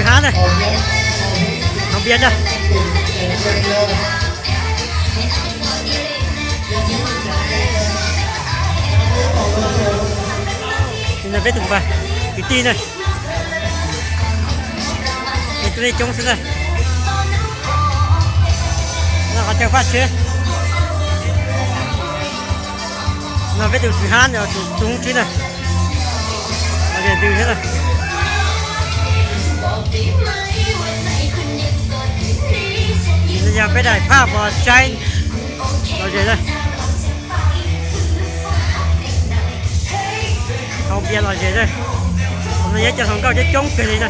Hab na, hau npias na. Peb tus npawg kwv tij na, peb tug coob xwb na. No qhov chaw faj tsheb. No peb tus tswv hab, tus tub tswv na. Los ntws thiab na. Yog peb daim phaj pos saib los zes na. Hau npias los zes na. Qhov no yog cov hluas nkauj coob coob kawg li na.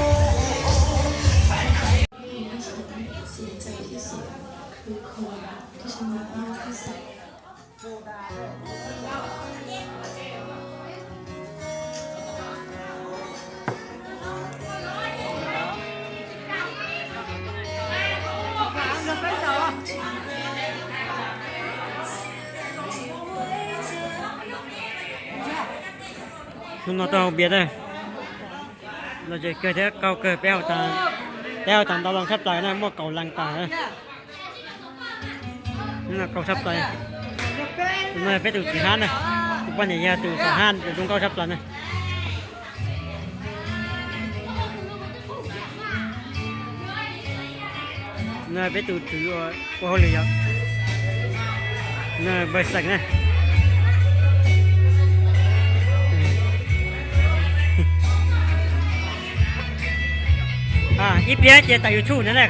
Hnub no tuaj hau npias na, los zes kawg thiab qaug kawg, peb hau tas ntau loo tshaj plaws na, muaj kaum leeg tas. Hnub no qaug tshaj plaws. Tus no peb tus tswv hab na, tus poj niam yog tus xov hab, tus zoo nkauj tshaj plaws na. No peb tus tswv ua hauj lwm yom. No npawg Xeem na. Ib pliag ces tawm YouTube na.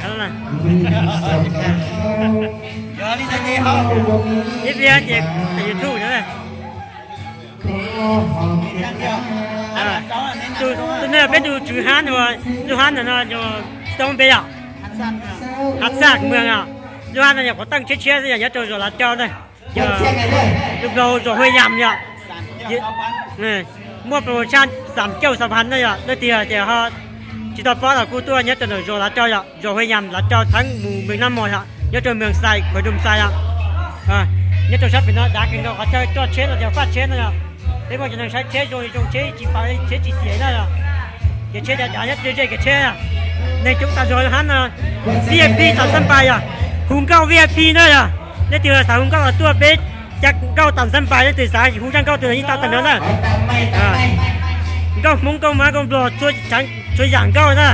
Ib pliag ces tawm YouTube na. Tus no peb tus tswv hab, lub hab ntawm no yog tsis tau npe yom. Hav Xaj Mws os. Lub hab no yog qhov teej tshiab tshiab xwb, yog nyob rau zos Lav Rau ntag. Yog lub nplog zos Huaj Yas yom. Muaj promotion xam cauj xam phav na yom, leej twg tias ho tsis tau paub los kuj tuaj nyob rau ntawm zos Lav Rau yom, zos Huaj Yas Lav Rau theeb mus Mees Naj Mos yom, nyob rau Mees Xais, Khuav Dum Xais yom. Nyob rau sab pem no dav kawg nkaus, qhov chaw coj tsheb los yog faj tsheb no yom. Peb muaj cov neeg saib tsheb zoo zoo, tsheb tsis pav, tsheb tsis xiam na yom. Kev tsheb dav dav nyob ze ze kev tsheb. Neeg coob tas zog hab no. V I P tam xab npais yom, hu nkauj V I P na yom. Leej twg xav hu nkauj los tuaj peb ca nkauj tam xab npais, leej twg xav hu zaj nkauj twg los yeej tau tag nrho na. Nkauj Hmoob, nkauj Mab, nkauj Nplog, txhua yam nkauj na.